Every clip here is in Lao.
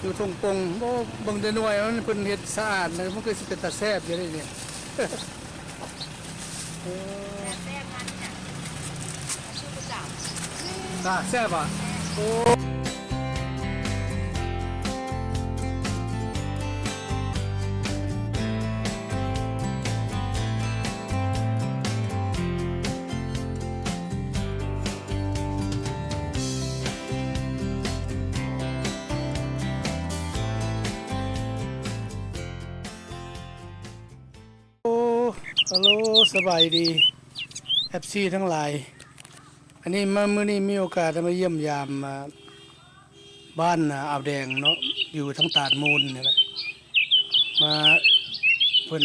ຢູ່ທົ່ງປົ່ງ ໂອ້ ເບິ່ງແຕ່ໜ່ວຍມັນ ເພິ່ນເຮັດສະອາດນະ ມັນຄືຊິເປັນຕາແຊບຢູ່ເດນີ້. ເອີ ແຊບໆ ມັນນີ້ນະ ຊຸປະຈຳ ຕາແຊບອະ ໂອ້. ໂອ້ ຮັລໂຫຼ ສະບາຍດີ ເອັຟຊີ ທັງຫຼາຍ. ອັນນີ້ມາ ມື້ນີ້ມີໂອກາດໄດ້ມາຢ້ຽມຢາມ ອ່າ ບ້ານ ອ່າ ອ່າວແດງເນາະ ຢູ່ທາງຕາດມູນນີ້ແຫຼະ ມາ ເພິ່ນ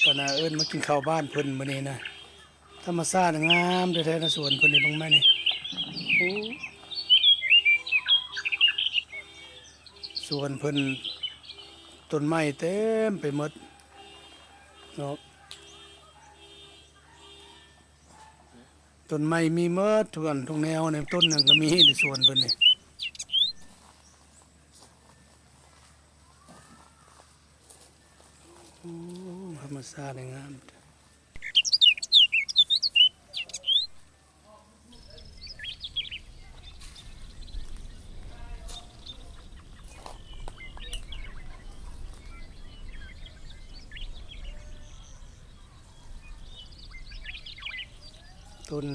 ກໍນະ ເອີ້ນມາກິນເຂົ້າບ້ານເພິ່ນມື້ນີ້ນະ. ທຳມະຊາດງາມແທ້ໆນະ ສວນເພິ່ນນີ້ ເບິ່ງແມະນີ້ ໂອ້ ສວນເພິ່ນ ຕົ້ນໄມ້ເຕັມໄປໝົດເນາະ. ຕົ້ນໄມ້ມີໝົດທຸກອັນທຸກແນວ ໃນຕົ້ນຫຍັງກໍມີໃນສວນເພິ່ນນີ້. ໂອ້ ທຳມະຊາດງາມ. ຕົ້ນ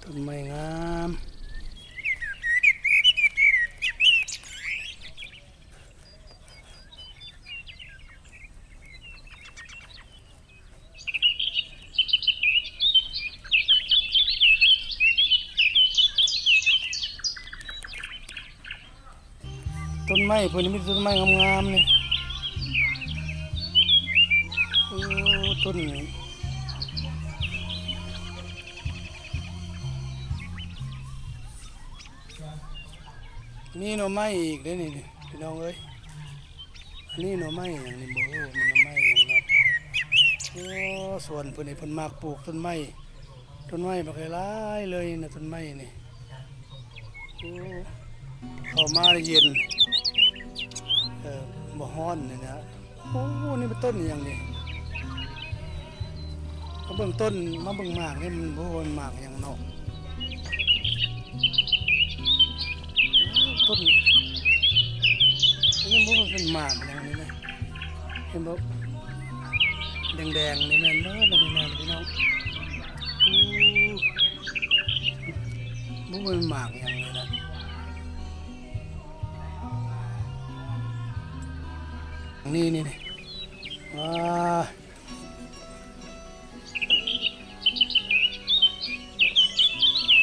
ຕົ້ນໄມ້ງາມ. ຕົ້ນໄມ້ເພິ່ນມີແຕ່ຕົ້ນໄມ້ງາມໆນີ້ ໂອ້ ຕົ້ນ ມີໜໍ່ໄມ້ອີກເດ້ນີ້ພີ່ນ້ອງເອີຍ. ອັນນີ້ໜໍ່ໄມ້ຫຍັງນີ້ ບໍ່ຮູ້ ມັນໜໍ່ໄມ້ຫຍັງເນາະ. ໂອ້ ສວນເພິ່ນນີ້ ເພິ່ນມັກປູກຕົ້ນໄມ້ ຕົ້ນໄມ້ບັກຫຼາຍໆເລີຍນະ ຕົ້ນໄມ້ນີ້. ໂອ້ ເຂົ້າມາແລ້ວເຢັນ ເອີ ບໍ່ຮ້ອນນີ້ນະ. ໂອ້ ນີ້ມັນຕົ້ນອີ່ຫຍັງນີ້? ມາເບິ່ງຕົ້ນ ມາເບິ່ງໝາກນີ້ ມັນບໍ່ຮູ້ວ່າໝາກຫຍັງເນາະ. ຕົ້ນ ອັນນີ້ບໍ່ຮູ້ເປັນໝາກຫຍັງນີ້ນະ ເຫັນບໍ່? ແດງໆນີ້ແມ່ນເບີດແລ້ວນີ້ນະພີ່ນ້ອງ. ໂອ້ ບໍ່ຮູ້ເປັນໝາກຫຍັງນີ້ນະ. ນີ້ ນີ້ ນີ້ ວ້າ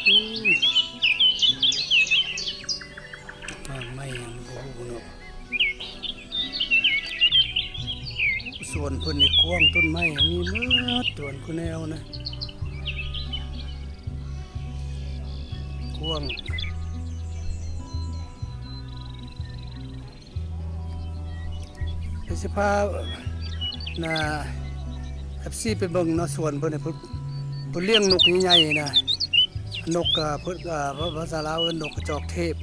ອື ໝາກໄມ້ຫຍັງບໍ່ຮູ້ເນາະ. ສວນເພິ່ນນີ້ກວ້າງ ຕົ້ນໄມ້ມີເບິດ ສວນຄູແນວນະ ກວ້າງ. ດຽວຊິພາ ນະ ເອັຟຊີ ໄປເບິ່ງເນາະ ສວນເພິ່ນ ເພິ່ນ ເພິ່ນລ້ຽງນົກໃຫຍ່ໆນະ ນົກ ເອີ ເພິ່ນ ເອີ ພາ ພາສາລາວເອີ້ນນົກກະຈອກເທບ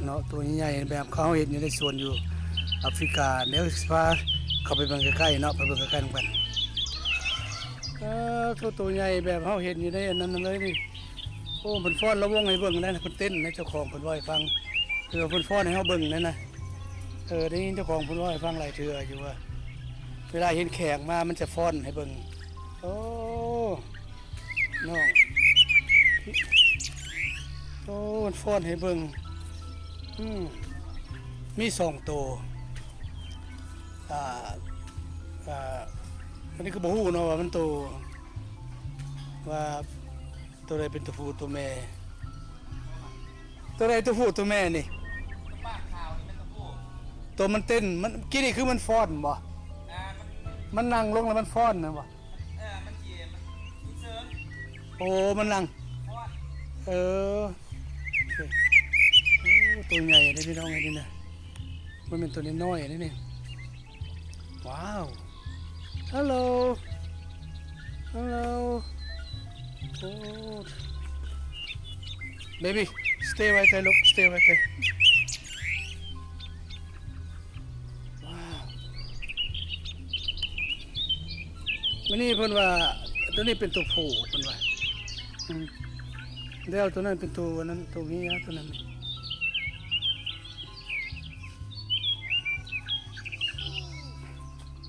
ເນາະ ໂຕໃຫຍ່ໆ ແບບເຂົາເຮັດຢູ່ໃນສວນຢູ່ອາຟຣິກາ. ດຽວຊິພາເຂົ້າໄປເບິ່ງໃກ້ໆເນາະ ໄປເບິ່ງໃກ້ໆນຳກັນ. ເອີ ໂຕ ໂຕໃຫຍ່ແບບເຮົາເຫັນຢູ່ໃນອັນນັ້ນເລີຍນີ້. ໂອ້ ເພິ່ນຟ້ອນລຳວົງໃຫ້ເບິ່ງໄດ໋ ເພິ່ນເຕັ້ນໃຫ້ເຈົ້າຂອງເພິ່ນເວົ້າໃຫ້ຟັງ ຄືວ່າເພິ່ນຟ້ອນໃຫ້ເຮົາເບິ່ງນັ້ນນະ. ເອີ ໄດ້ຍິນເຈົ້າຂອງເພິ່ນເວົ້າໃຫ້ຟັງຫຼາຍເທື່ອຢູ່ວ່າ ເວລາເຫັນແຂກມາມັນຈະຟ້ອນໃຫ້ເບິ່ງ. ໂອ້ ນ້ອງ ໂອ້ ມັນຟ້ອນໃຫ້ເບິ່ງ. ອືມ ມີສອງໂຕ ອ່າ ອ່າ ອັນນີ້ກໍບໍ່ຮູ້ເນາະວ່າມັນໂຕ ວ່າ ໂຕໃດເປັນໂຕຜູ້ໂຕແມ່? ໂຕໃດໂຕຜູ້ໂຕແມ່ນີ້? ປາກຂາວນີ້ແມ່ນໂຕຜູ້ ໂຕມັນເຕັ້ນ ມັນ ກີ້ນີ້ຄືມັນຟ້ອນບໍ່? ອ່າ ມັນ ມັນນັ່ງລົງແລ້ວມັນຟ້ອນນັ້ນບໍ່? ເອີ ມັນຊິ ມັນເຊີງ ໂອ້ ມັນນັ່ງ ຟ້ອນ ເອີ ໂອເຄ. ໂອ້ ໂຕໃຫຍ່ເດ້ພີ່ນ້ອງເອີຍນີ້ນະ ບໍ່ແມ່ນໂຕນ້ອຍໆເດ້ນີ້. ວ້າວ ຮັລໂຫຼ ຮັລໂຫຼ ໂອ້ Baby, stay right there, look, stay right there. ວ້າວ ມື້ນີ້ເພິ່ນວ່າ ໂຕນີ້ເປັນໂຕຜູ້ ເພິ່ນວ່າ ອືມ ແລ້ວໂຕນັ້ນເປັນໂຕ ອັນນັ້ນ ໂຕເມຍ ໂຕນັ້ນ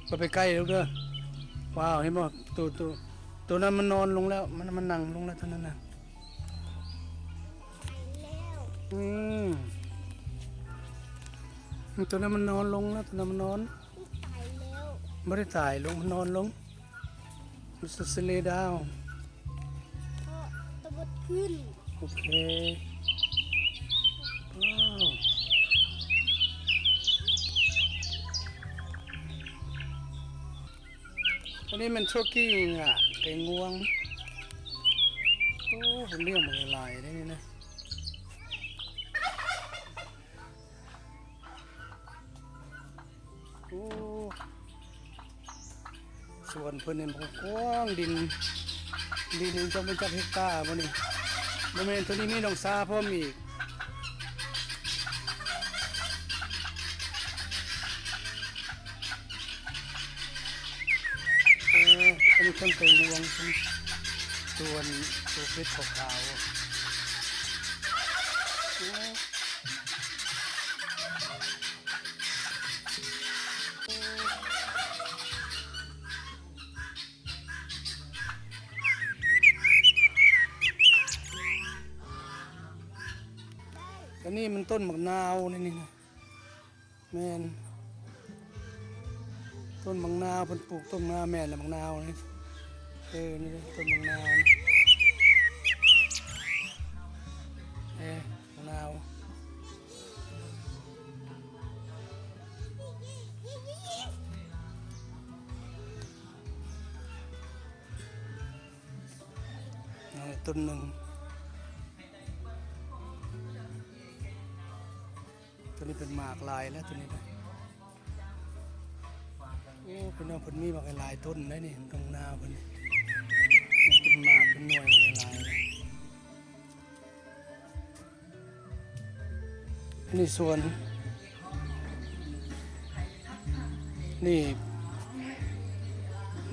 ບໍ່ໄປໃກ້ລູກເດີ. ວ້າວ ເຫັນບໍ່ ໂຕ ໂຕ ໂຕນັ້ນມັນນອນລົງແລ້ວ ມັນ ມັນນັ່ງລົງແລ້ວ ໂຕນັ້ນນະ. ອືມ ໂຕນັ້ນມັນນອນລົງແລ້ວ ໂຕນັ້ນມັນນອນ ຕາຍແລ້ວ ບໍ່ໄດ້ຕາຍລົງ ມັນນອນລົງ ມັນ just lay down ຕະບົດຂຶ້ນ. ໂອເຄ ວ້າວ ອັນນີ້ແມ່ນ turkey ນີ້ລະ ໄກ່ງວງ. ໂອ້ ເພິ່ນລ້ຽງບັກຫຼາຍໆເດ້ນີ້ນະ. ໂອ້ ສວນເພິ່ນນີ້ມັນກວ້າງ ດິນ ດິນນີ້ຈັກແມ່ນຈັກເຮັກຕາບໍ່ນີ້. ບໍ່ແມ່ນ ໂຕນີ້ມີໜອງສາພ້ອມອີກ. ເອີ ອັນນີ້ເພິ່ນໄປງວງ ສ່ວນໂຕເປັດຂາວໆ ໂອ້ ອັນນີ້ມັນຕົ້ນໝາກນາວນີ້ ນີ້ນະ. ແມ່ນ ຕົ້ນບັກນາວ ເພິ່ນປູກຕົ້ນມາ ແມ່ນລະບັກນາວນີ້. ເອີ ນີ້ຕົ້ນບັກນາວນີ້ ເອີ ບັກນາວ ເອີ ຕົ້ນໜຶ່ງ. ໂຕນີ້ເປັນໝາກຫຼາຍແລ້ວ ໂຕນີ້ນະ. ໂອ້ ພີ່ນ້ອງ ເພິ່ນມີບັກຫຼາຍຕົ້ນໄດ໋ນີ້ ຕົງນາເພິ່ນນີ້ ເປັນໝາກເປັນໜ່ວຍບັກຫຼາຍ. ອັນນີ້ສວນ ນີ້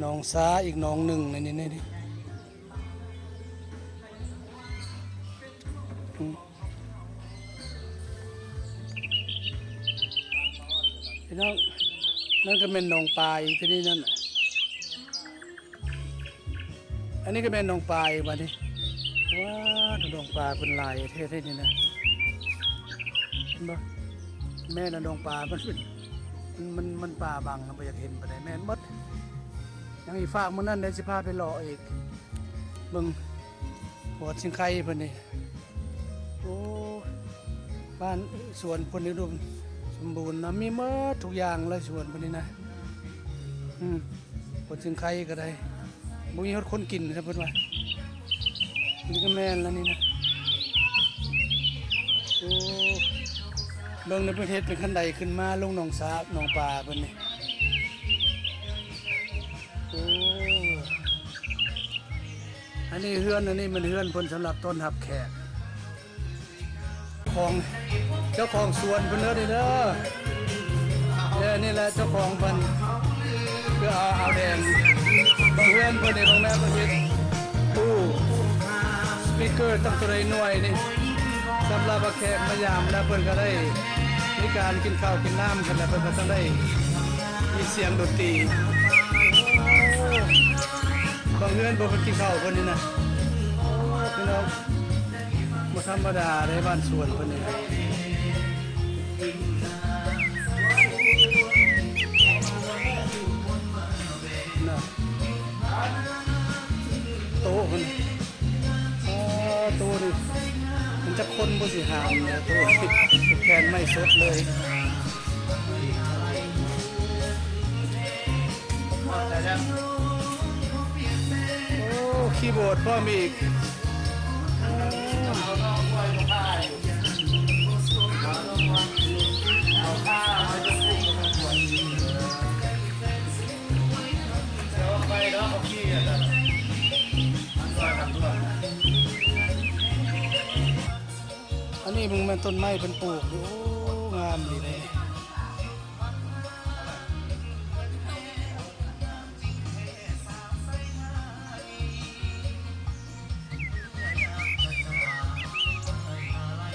ໜອງສາອີກໜອງໜຶ່ງ ນີ້ ນີ້ ນີ້ ນີ້ ອືມ. ພີ່ນ້ອງ ນັ້ນກໍແມ່ນໜອງປາອີກ ທີ່ນີ້ນັ້ນ ອັນນີ້ກໍແມ່ນໜອງປາອີກບາດນີ້. ວ້າວ ໜອງປາເພິ່ນຫຼາຍແທ້ໆ ນີ້ນະ ເຫັນບໍ່? ແມ່ນລະ ໜອງປາ ມັນເປັນ ມັນ ມັນ ມັນປ່າບັງ ບໍ່ຢາກເຫັນປານໃດ. ແມ່ນໝົດ ຍັງອີກຟາກມື້ນັ້ນໄດ້ ຊິພາໄປເລາະອີກ ເບິ່ງ ຫົວຊິງໄຄເພິ່ນນີ້. ໂອ້ ບ້ານສວນເພິ່ນນີ້ອຸດົມສົມບູນນະ ມີໝົດທຸກຢ່າງເລີຍສວນເພິ່ນນີ້ນະ. ອືມ ຜົນຊິງໄຄກໍໄດ້ ບໍ່ມີຮອດຄົນກິນຊະເພິ່ນວ່າ. ນີ້ກໍແມ່ນລະນີ້ນະ. ໂອ້ ເບິ່ງນະ ເພິ່ນເຮັດເປັນຄັນໄດຂຶ້ນມາລົງໜອງສາ ໜອງປາເພິ່ນນີ້. ໂອ້ ອັນນີ້ເຮືອນ ອັນນີ້ແມ່ນເຮືອນເພິ່ນສຳລັບຕ້ອນຮັບແຂກ ຂອງເຈົ້າຂອງສວນເພິ່ນເດີນີ້ເດີ. ເອີ ນີ້ແຫຼະເຈົ້າຂອງເພິ່ນ ຄືອາວ ອາວແດງ ເບິ່ງເຮືອນເພິ່ນນີ້ ເບິ່ງແມ່ເພິ່ນເຮັດຕູ້ ສະປີກເກີຕັ້ງເທົ່າໃດໜ່ວຍນີ້ ສຳລັບວ່າແຂກມາຢາມແລ້ວ ເພິ່ນກໍໄດ້ມີການກິນເຂົ້າກິນນ້ຳກັນ ແລ້ວເພິ່ນກໍຕ້ອງໄດ້ມີສຽງດົນຕີ. ເບິ່ງເຮືອນ ເບິ່ງເພິ່ນກິນເຂົ້າເພິ່ນນີ້ນະ ພີ່ນ້ອງ ບໍ່ທຳມະດາເດ້ ບ້ານສວນເພິ່ນນີ້ນະ. ນະ ໂຕະເພິ່ນ ອໍ ໂຕະນີ້ ມັນຈັກຄົນບໍ່ຊິຫາມເນາະ ໂຕະນີ້ ແຜ່ນໄມ້ສົດເລີຍ. ໂອ້ ຄີບອດພ້ອມອີກ. ໂ ນີ້ເບິ່ງແມ່ນຕົ້ນໄມ້ເພິ່ນປູກຢູ່ ໂອ້ ງາມດີເດ້.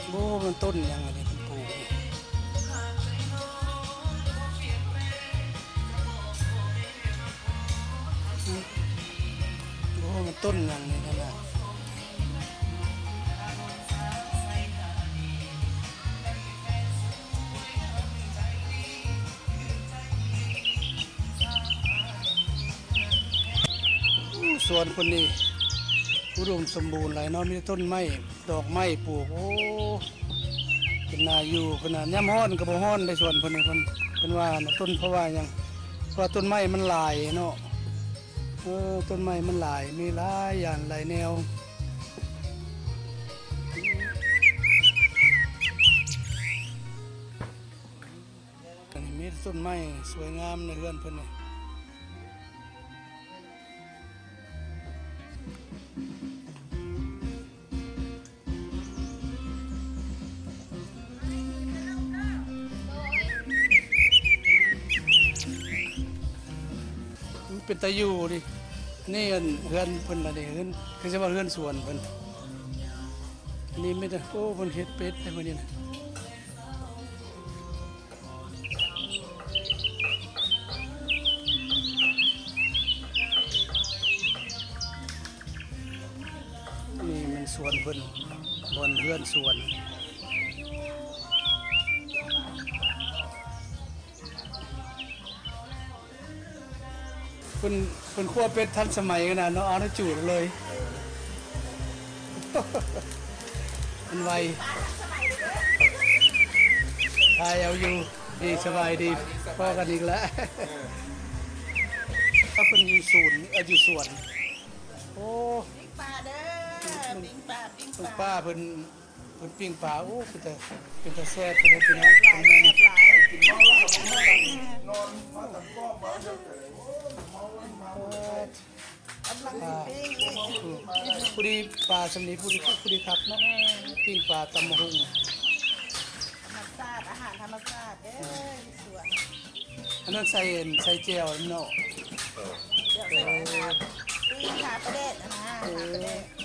ໂອ້ ມັນຕົ້ນຫຍັງອັນນີ້ເພິ່ນປູກນີ້? ໂອ້ ມັນຕົ້ນຫຍັງນີ້ຫັ້ນນະ? ໂອ້ ສວນເພິ່ນນີ້ອຸດົມສົມບູນຫຼາຍເນາະ ມີແຕ່ຕົ້ນໄມ້ ດອກໄມ້ປູກ ໂອ້ ເປັນໜ້າຢູ່ ເພິ່ນວ່າຍາມຮ້ອນກໍບໍ່ຮ້ອນໄດ໋ ສວນເພິ່ນນີ້ ເພິ່ນ ເພິ່ນວ່ານະ ຕົ້ນ ເພາະວ່າຫຍັງ ເພາະວ່າຕົ້ນໄມ້ມັນຫຼາຍເນາະ ເອີ ຕົ້ນໄມ້ມັນຫຼາຍ ມີຫຼາຍຢ່າງຫຼາຍແນວ. ອັນນີ້ມີແຕ່ຕົ້ນໄມ້ສວຍງາມໃນເຮືອນເພິ່ນນີ້. ມັນເປັນຕາຢູ່ເດ. ອັນນີ້ອັນເຮືອນເພິ່ນລະເດ ເຮືອນ ຄືຊິວ່າເຮືອນສວນເພິ່ນ. ອັນນີ້ມີແຕ່ ໂອ້ ເພິ່ນເຮັດເປັດໃຫ້ມື້ນີ້ນະ. ນີ້ແມ່ນສວນເພິ່ນ ບ່ອນເຮືອນສວນ. ເພິ່ນ ເພິ່ນຄົວເປັດທັນສະໄໝຂະໜາດເນາະ ເອົານ້ຳຈູດເລີຍ ມັນໄວ. ຖ່າຍເອົາຢູ່. ດີ ສະບາຍດີ ພໍ້ກັນອີກແລ້ວ. ເອີ ເພິ່ນຢູ່ສູນ ເອີ ຢູ່ສວນ. ໂອ້ ປີ້ງປາເດີ ປີ້ງປາ ປີ້ງປາ ເພິ່ນ ເພິ່ນປີ້ງປາ ໂອ້ ເປັນຕາ ເປັນຕາແຊບເລີຍພີ່ນ້ອງ. ກຳລັງຊິປີ້ງນີ້ ພໍດີປາສ່ຳນີ້ ພໍດີ ພໍດີຄັກເນາະ. ແມ່ນ ປີ້ງປາຕຳບັກຫຸ່ງ ທຳມະຊາດ ອາຫານທຳມະຊາດເດີ ຢູ່ສວນ. ອັນນັ້ນໃສ່ ໃສ່ແຈ່ວເນາະ ແຈ່ວ ເອີ ປີ້ງຂາປາແດກຫັ້ນນະ ເອີ ຂາປາແດກ.